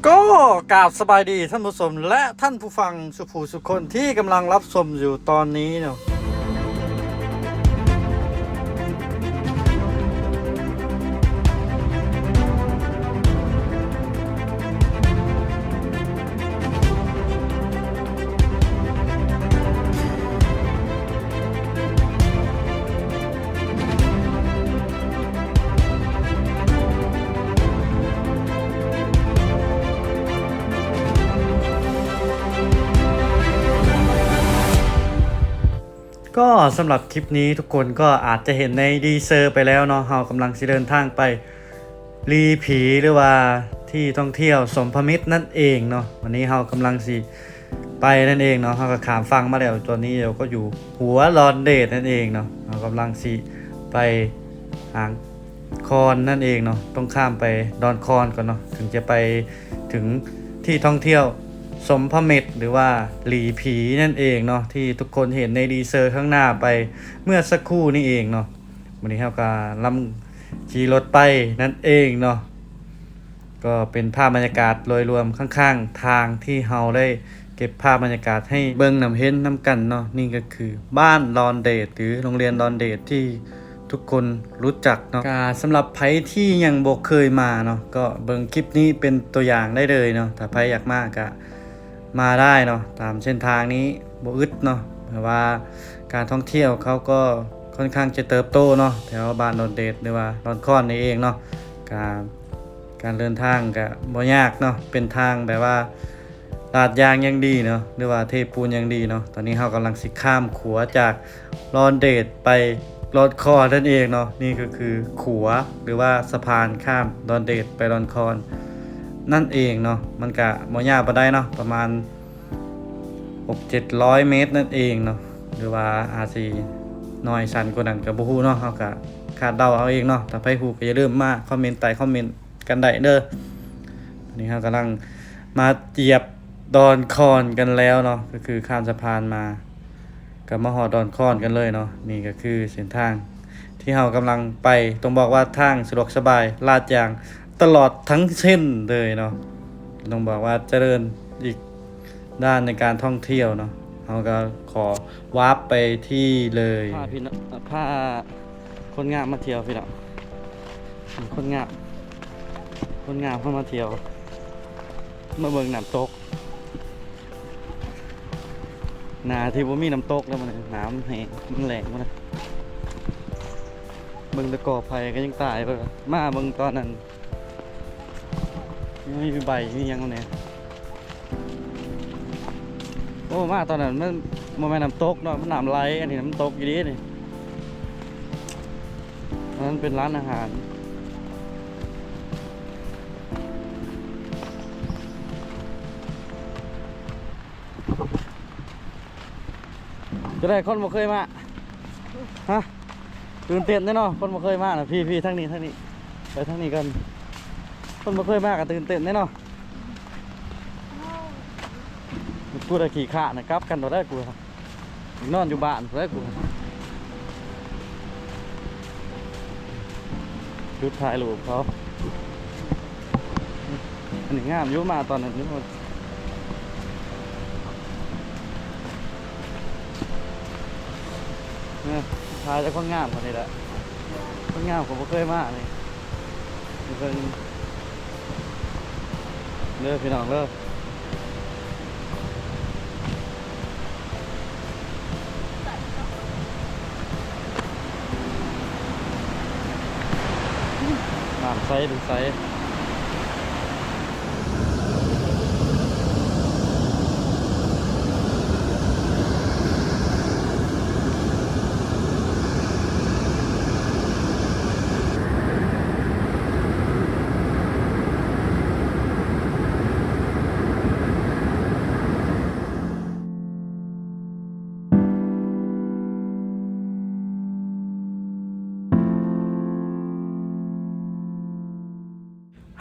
ກໍກາບສະບາຍດີທ່ານຜູ້ຊົມ ແລະ ທ່ານຜູ້ຟັງສູ່ຜູ້ສູ່ຄົນທີ່ກຳລັງຮັບຊົມຢູ່ຕອນນີ້ເນາະ. ກໍສຳລັບຄລິບນີ້ ທຸກຄົນກໍອາດຈະເຫັນໃນທີເຊີໄປແລ້ວເນາະ, ເຮົາກຳລັງຊິເດີນທາງໄປ ຫຼີຜີ ຫຼືວ່າທີ່ທ່ອງທ່ຽວສົມພະມິດນັ້ນເອງເນາະ. ວັນນີ້ເຮົາກຳລັງຊິໄປນັ້ນເອງເນາະ, ເຮົາກໍຂ້າມຝັ່ງມາແລ້ວ. ຕອນນີ້ເຮົາກໍຢູ່ຫົວດອນເດດນັ້ນເອງເນາະ, ເຮົາກຳລັງຊິໄປຫາງຄອນນັ້ນເອງເນາະ, ຕ້ອງຂ້າມໄປດອນຄອນກ່ອນເນາະ ເຖິງຈະໄປເຖິງທີ່ທ່ອງທ່ຽວສົມພະມິດ ຫຼືວ່າຫຼີຜີນັ້ນເອງເນາະ ທີ່ທຸກຄົນເຫັນໃນທີເຊີຂ້າງໜ້າໄປເມື່ອສັກຄູ່ນີ້ເອງເນາະ. ມື້ນີ້ເຮົາກໍລຳຂີ່ລົດໄປນັ້ນເອງເນາະ, ກໍເປັນພາບບັນຍາກາດໂດຍລວມຂ້າງໆທາງທີ່ເຮົາໄດ້ເກັບພາບບັນຍາກາດໃຫ້ເບິ່ງນຳເຫັນນຳກັນເນາະ. ນີ້ກໍຄືບ້ານດອນເດດ ຫຼື ໂຮງຮຽນດອນເດດທີ່ທຸກຄົນຮູ້ຈັກເນາະ. ກໍສຳລັບໃຜທີ່ຍັງບໍ່ເຄີຍມາເນາະ ກໍເບິ່ງຄລິບນີ້ເປັນຕົວຢ່າງໄດ້ເລີຍເນາະ. ຖ້າໃຜຢາກມາກໍ ມາໄດ້ເນາະ, ຕາມເສັ້ນທາງນີ້ບໍ່ອຶດເນາະ. ແຕ່ວ່າການທ່ອງທ່ຽວເຂົາກໍຄ່ອນຂ້າງຈະເຕີບໂຕເນາະ ແຖວບ້ານດອນເດດ ຫຼືວ່າດອນຄອນນີ້ເອງເນາະ. ການ ການເດີນທາງກະບໍ່ຍາກເນາະ, ເປັນທາງແບບວ່າລາດຢາງຢ່າງດີເນາະ ຫຼືວ່າເທປູນຢ່າງດີເນາະ. ຕອນນີ້ເຮົາກຳລັງຊິຂ້າມຂົວຈາກ ດອນເດດໄປດອນຄອນນັ້ນເອງເນາະ. ນີ້ກໍຄືຂົວ ຫຼືວ່າສະພານຂ້າມດອນເດດໄປດອນຄອນນັ້ນເອງເນາະ. ມັນກະບໍ່ຍາວປານໃດເນາະ, ປະມານຫົກເຈັດຮ້ອຍເມດນັ້ນເອງເນາະ ຫຼືວ່າອາດຊິໜ້ອຍສັ້ນກວ່ານັ້ນກໍບໍ່ຮູ້ເນາະ. ເຮົາກະຄາດເດົາເອົາເອງເນາະ. ຖ້າໃຜຮູ້ກໍຢ່າລືມມາຄອມເມັນໃຕ້ຄອມເມັນກັນໄດ້ເດີ. ຕອນນີ້ເຮົາກຳລັງມາຈຽບ ດອນຄອນກັນແລ້ວເນາະ, ກໍຄືຂ້າມສະພານມາ ກໍມາຮອດດອນຄອນກັນເລີຍເນາະ. ນີ້ກໍຄືເສັ້ນທາງທີ່ເຮົາກຳລັງໄປ, ຕ້ອງບອກວ່າທາງສະດວກສະບາຍ ລາດຢາງຕະຫຼອດທັງເສັ້ນເລີຍເນາະ. ຕ້ອງບອກວ່າຈະເລີນອີກດ້ານໃນການທ່ອງທ່ຽວເນາະ. ເຮົາກໍຂໍວາບໄປທີ່ເລີຍ ພາພີ່ນ້ອງ ພາ ຄົນງາມມາທ່ຽວພີ່ນ້ອງ, ຄົນງາມ ຄົນງາມເພິ່ນມາທ່ຽວ ມາເບິ່ງນ້ຳຕົກ. ໜ້າທີ່ບໍ່ມີນ້ຳຕົກແລ້ວ ມັນ ນ້ຳແຫ້ງ ມັນແລ້ງໝົດ. ເບິ່ງແຕ່ກໍໄຜ່ກໍຍັງຕາຍເບິດ. ມາເບິ່ງຕອນນັ້ນ ຍັງມີໃບມີຫຍັງແດ່. ໂອ້ ມາຕອນນັ້ນມັນບໍ່ແມ່ນນ້ຳຕົກເນາະ, ມັນນ້ຳໄຫຼ. ອັນນີ້ນ້ຳຕົກອີ່ຫຼີນີ້, ອັນນັ້ນເປັນຮ້ານອາຫານ. ຈະໄດ້ຄົນບໍ່ເຄີຍມາ ຮະ? ຕື່ນເຕັ້ນເດ້ເນາະ, ຄົນບໍ່ເຄີຍມານະ. ພີ່ໆ ທາງນີ້ ທາງນີ້ ໄປທາງນີ້ກ່ອນ. ຄົນບໍ່ເຄີຍມາກໍຕື່ນເຕັ້ນເດ້ເນາະ. ກູໄດ້ຂີ້ຄ້ານນະ, ກັບກັນບໍ່ໄດ້ກູ, ນອນຢູ່ບ້ານພຸ້ນແຫຼະກູ. ຈຸດຖ່າຍຮູບເຂົາ. ອັນນີ້ງາມຢູ່, ມາຕອນນັ້ນຢູ່. ເອີ ຖ່າຍແຕ່ຄົນງາມເທົ່ານີ້ແຫຼະ, ຄົນງາມກໍບໍ່ເຄີຍມານີ້. ເບິ່ງເດີພີ່ນ້ອງເດີ. ນ້ຳໃສເປັນໃສ.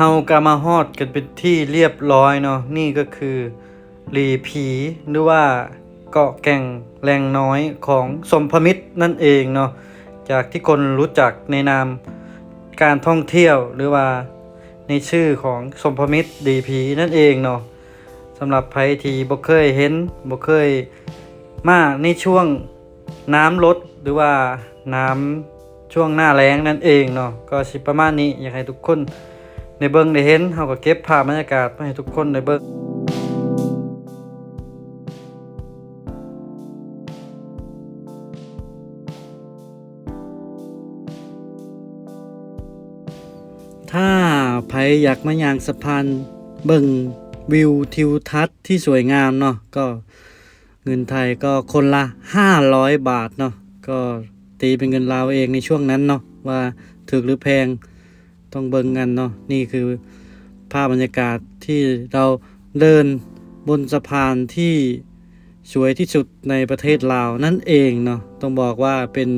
ເຮົາກໍມາຮອດກັນເປັນທີ່ລຽບລ້ອຍເນາະ. ນີ້ກໍຄືຫຼີຜີ ຫຼືວ່າເກາະແກ່ງແລງນ້ອຍຂອງສົມພະມິດນັ້ນເອງເນາະ, ຈາກທີ່ຄົນຮູ້ຈັກໃນນາມການທ່ອງທ່ຽວ ຫຼືວ່າ ໃນຊື່ຂອງສົມພະມິດດີພີນັ້ນເອງເນາະ. ສຳລັບໃຜທີ່ບໍ່ເຄີຍເຫັນ ບໍ່ເຄີຍມາໃນຊ່ວງນ້ຳລົດ ຫຼືວ່ານ້ຳ ຊ່ວງໜ້າແລ້ງນັ້ນເອງເນາະ ກໍຊິປະມານນີ້. ຢາກໃຫ້ທຸກຄົນໄດ້ເບິ່ງໄດ້ເຫັນ ເຮົາກໍເກັບພາບບັນຍາກາດມາໃຫ້ທຸກຄົນໄດ້ເບິ່ງ. ຖ້າໃຜຢາກມາຍ່າງສະພານເບິ່ງວິວທິວທັດທີ່ສວຍງາມເນາະ ກໍ ເງິນໄທກໍຄົນລະຫ້າຮ້ອຍບາດເນາະ, ກໍຕີເປັນເງິນລາວເອງໃນຊ່ວງນັ້ນເນາະ ວ່າຖືກຫຼືແພງ ຕ້ອງເບິ່ງກັນເນາະ. ນີ້ຄືພາບບັນຍາກາດທີ່ເຮົາເດີນບົນສະພານທີ່ສວຍທີ່ສຸດໃນປະເທດລາວນັ້ນເອງເນາະ. ຕ້ອງບອກວ່າເປັນ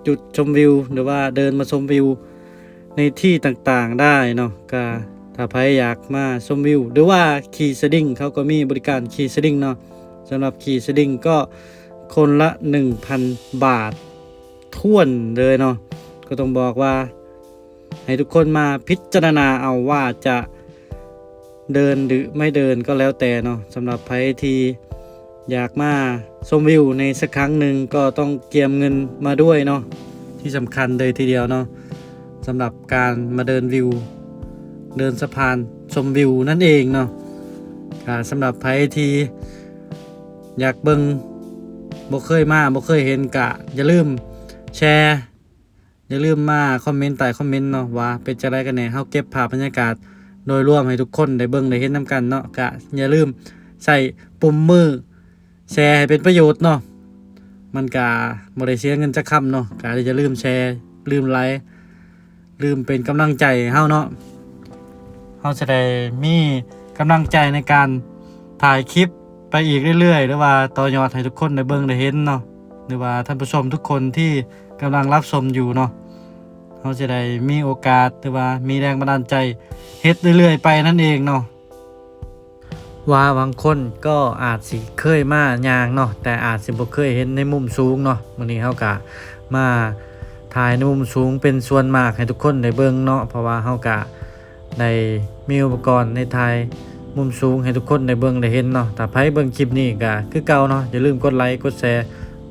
ຈຸດຊົມວິວ ຫຼືວ່າເດີນມາຊົມວິວ ໃນທີ່ຕ່າງໆໄດ້ເນາະ. ກະຖ້າໃຜຢາກມາຊົມວິວ ຫຼືວ່າຂີ່ສະດິງ ເຂົາກໍມີບໍລິການຂີ່ສະດິງເນາະ. ສຳລັບຂີ່ສະດິງກໍຄົນລະໜຶ່ງພັນບາດຖ້ວນເລີຍເນາະ. ກໍຕ້ອງບອກວ່າໃຫ້ທຸກຄົນມາພິຈາລະນາເອົາວ່າຈະ ເດີນຫຼືໄມ່ເດີນກໍແລ້ວແຕ່ເນາະ. ສຳລັບໃຜທີ່ຢາກມາຊົມວິວໃນສັກຄັ້ງໜຶ່ງ ກໍຕ້ອງກຽມເງິນມາດ້ວຍເນາະ. ທີ່ສຳຄັນເລີຍທີດຽວເນາະ ສຳລັບການມາເດີນວິວ ເດີນສະພານຊົມວິວນັ້ນເອງເນາະ. ກະສຳລັບໃຜທີ່ຢາກເບິ່ງ ບໍ່ເຄີຍມາ ບໍ່ເຄີຍເຫັນ ກະຢ່າລືມແຊ ຢ່າລືມມາຄອມເມັນໃຕ້ຄອມເມັນເນາະ ວ່າເປັນຈັ່ງໃດກັນແດ່. ເຮົາເກັບພາບບັນຍາກາດໂດຍລວມໃຫ້ທຸກຄົນໄດ້ເບິ່ງໄດ້ເຫັນນຳກັນເນາະ. ກະຢ່າລືມໃຊ້ປຸ່ມມືແຊໃຫ້ເປັນປະໂຫຍດເນາະ. ມັນກະບໍ່ໄດ້ເສຍເງິນຈັກຄຳເນາະ. ກະຢ່າລືມແຊ ລືມໄລ ລືມເປັນກຳລັງໃຈໃຫ້ເຮົາເນາະ. ເຮົາຈະໄດ້ມີກຳລັງໃຈໃນການຖ່າຍຄລິບໄປອີກເລື້ອຍໆ ຫຼືວ່າຕໍ່ຍອດໃຫ້ທຸກຄົນໄດ້ເບິ່ງໄດ້ເຫັນເນາະ ຫຼືວ່າທ່ານຜູ້ຊົມທຸກຄົນທີ່ກຳລັງຮັບຊົມຢູ່ເນາະ. ເຮົາຈະໄດ້ມີໂອກາດ ຫຼືວ່າມີແຮງບັນດານໃຈເຮັດເລື້ອຍໆໄປນັ້ນເອງເນາະ. ວ່າບາງຄົນກໍອາດຊິເຄີຍມາຍ່າງເນາະ ແຕ່ອາດຊິບໍ່ເຄີຍເຫັນໃນມຸມສູງເນາະ. ມື້ນີ້ເຮົາກະມາຖ່າຍໃນມຸມສູງເປັນສ່ວນມາກໃຫ້ທຸກຄົນໄດ້ເບິ່ງເນາະ ເພາະວ່າເຮົາກະ ໄດ້ມີອຸປະກອນໃນຖ່າຍມຸມສູງໃຫ້ທຸກຄົນໄດ້ເບິ່ງໄດ້ເຫັນເນາະ. ຖ້າໃຜເບິ່ງຄລິບນີ້ກະຄືເກົ່າເນາະ ຢ່າລືມກົດໄລ ກົດແຊ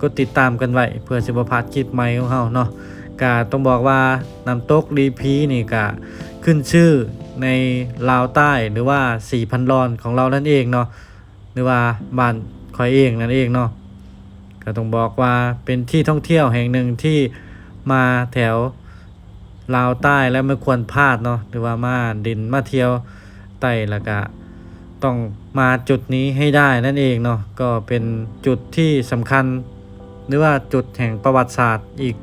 ກົດຕິດຕາມກັນໄວ້ ເພື່ອຊິບໍ່ພາດຄລິບໃໝ່ຂອງເຮົາເນາະ. ກະຕ້ອງບອກວ່ານ້ຳຕົກລີພີນີ້ກະຂຶ້ນຊື່ໃນລາວໃຕ້ ຫຼືວ່າສີພັນດອນຂອງລາວນັ້ນເອງເນາະ ຫຼືວ່າບ້ານຂ້ອຍເອງນັ້ນເອງເນາະ. ກໍຕ້ອງບອກວ່າເປັນທີ່ທ່ອງທ່ຽວແຫ່ງໜຶ່ງທີ່ມາແຖວລາວໃຕ້ແລ້ວບໍ່ຄວນພາດເນາະ ຫຼືວ່າມາຫຼິ້ນມາທ່ຽວໃຕ້ ແລ້ວກະຕ້ອງມາຈຸດນີ້ໃຫ້ໄດ້ນັ້ນເອງເນາະ. ກໍເປັນຈຸດທີ່ສຳຄັນ ຫຼືວ່າຈຸດແຫ່ງປະຫວັດສາດອີກ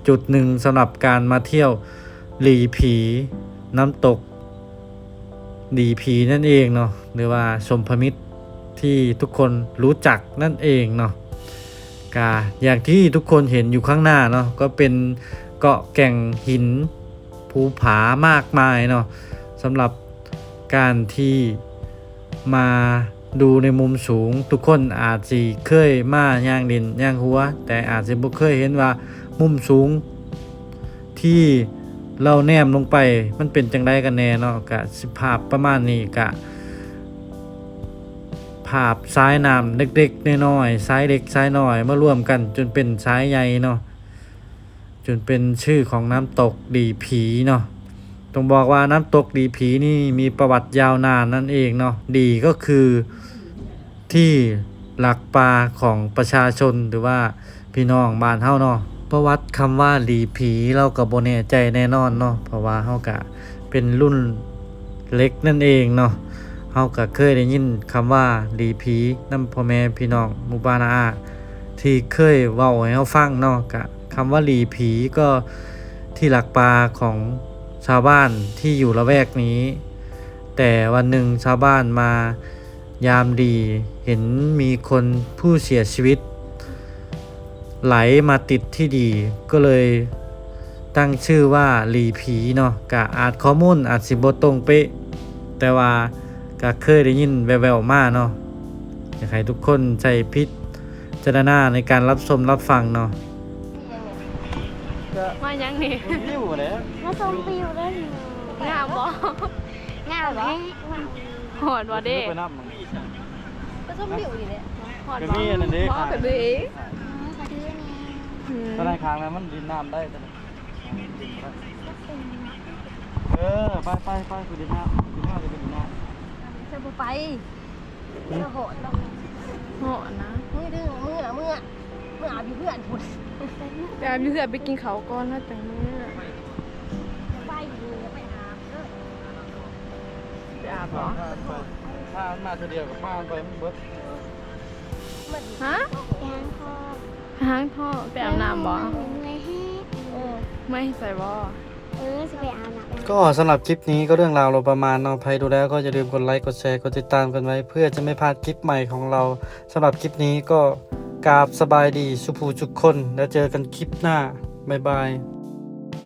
ຈຸດໜຶ່ງສຳລັບການມາທ່ຽວລີພີ ນ້ຳຕົກ ດີພີນັ້ນເອງເນາະ ຫຼືວ່າສົມພະມິດທີ່ທຸກຄົນຮູ້ຈັກນັ້ນເອງເນາະ. ກະຢ່າງທີ່ທຸກຄົນເຫັນຢູ່ຂ້າງໜ້າເນາະ ກໍເປັນເກາະແກ່ງຫີນ ພູຜາມາກມາຍເນາະ. ສຳລັບການທີ່ມາ ດູໃນມຸມສູງ ທຸກຄົນອາດຊິເຄີຍມາຍ່າງຫຼິ້ນຍ່າງຫົວ ແຕ່ອາດຊິບໍ່ເຄີຍເຫັນວ່າມຸມສູງທີ່ລາວແນມລົງໄປມັນເປັນຈັ່ງໃດກັນແດ່ເນາະ. ກະສະພາບປະມານນີ້ ກະພາບສາຍນ້ຳເລັກໆນ້ອຍໆ ສາຍເລັກສາຍນ້ອຍມາລວມກັນຈົນເປັນສາຍໃຫຍ່ເນາະ. ຈົນເປັນຊື່ຂອງນ້ຳຕົກດີພີເນາະ. ຕ້ອງບອກວ່ານ້ຳຕົກດີພີນີ້ມີປະຫວັດຍາວນານນັ້ນເອງເນາະ. ດີກໍຄືທີ່ລັກປາຂອງປະຊາຊົນ ຫຼືວ່າພີ່ນ້ອງບ້ານເຮົາເນາະ. ປະຫວັດຄຳວ່າດີພີ ເຮົາກໍບໍ່ແນ່ໃຈແນ່ນອນເນາະ ເພາະວ່າເຮົາກະເປັນລຸ້ນເລັກນັ້ນເອງເນາະ. ເຮົາກະເຄີຍໄດ້ຍິນຄຳວ່າດີພີນຳພໍ່ແມ່ພີ່ນ້ອງໝູ່ບ້ານອາ ທີ່ເຄີຍເວົ້າໃຫ້ເຮົາຟັງເນາະ. ກະ ຄຳວ່າຫຼີຜີກໍທີ່ລັກປ່າຂອງຊາວບ້ານທີ່ຢູ່ລະແວກນີ້, ແຕ່ວັນໜຶ່ງຊາວບ້ານມາຍາມດີ ເຫັນມີຄົນຜູ້ເສຍຊີວິດໄຫຼມາຕິດທີ່ດີ ກໍເລີຍຕັ້ງຊື່ວ່າຫຼີຜີເນາະ. ກະອາດຂໍ້ມູນອາດຊິບໍ່ຕົງເປະ, ແຕ່ວ່າກະເຄີຍໄດ້ຍິນແວ່ວໆມາເນາະ. ຢາກໃຫ້ທຸກຄົນໃຊ້ພິ ຈາລະນາໃນການຮັບຊົມຮັບຟັງເນາະ. ມາຫຍັງນີ້? ວິວແຫຼະ ມາຊົມວິວເດ້. ງາມບໍ່? ງາມແຮງ. ຮອດບໍ່ເດ້? ໄປນຳມັນ ປະສົມດິວນີ້ແຫຼະ. ຮອດ ກໍ ບໍ່? ມີອັນນັ້ນເດ້ ບໍ່ ຂາຍ ກໍເດ້. ອືມ ຕອນນັ້ນຂ້າງນັ້ນມັນດິນນ້ຳໄດ້ ຕອນນັ້ນ. ເອີ ໄປ ໄປ ໄປ ໄປດິນນ້ຳ ດິນນ້ຳ ໄປດິນນ້ຳ. ຈະບໍ່ໄປ ຈະຮອດບໍ່? ຮອດນະ. ມື້ເດີ ມື້ ມື້ ມື້ອາບຢູ່ເຮືອນພຸ້ນ. ໄປອາບຢູ່ເຮືອນ ໄປກິນເຂົ້າກ່ອນ ແລ້ວຈັ່ງມື້. ໄປຢູ່ ໄປອາບເດີ. ໄປອາບບໍ່? ພາມັນມາເທື່ອດຽວກໍພາມັນໄປ ມັນເບິດ. ຮະ? ໄປຫາງທໍ່ ຫາງທໍ່ ໄປອາບນ້ຳບໍ່? ເມື່ອຍແຮງ. ເອີ ເມື່ອຍໃສ່ບໍ່? ເອີ ຊິໄປອາບນ້ຳ. ກໍສຳລັບຄລິບນີ້ກໍເລື່ອງລາວລະປະມານເນາະ. ໃຜດູແລ້ວກໍຢ່າລືມກົດໄລ ກົດແຊ ກົດຕິດຕາມກັນໄວ້ ເພື່ອຈະໄມ່ພາດຄລິບໃໝ່ຂອງເຮົາ. ສຳລັບຄລິບນີ້ກໍກາບສະບາຍດີສູ່ຜູ້ທຸກຄົນ ແລ້ວເຈີກັນຄລິບໜ້າ. ບາຍບາຍ.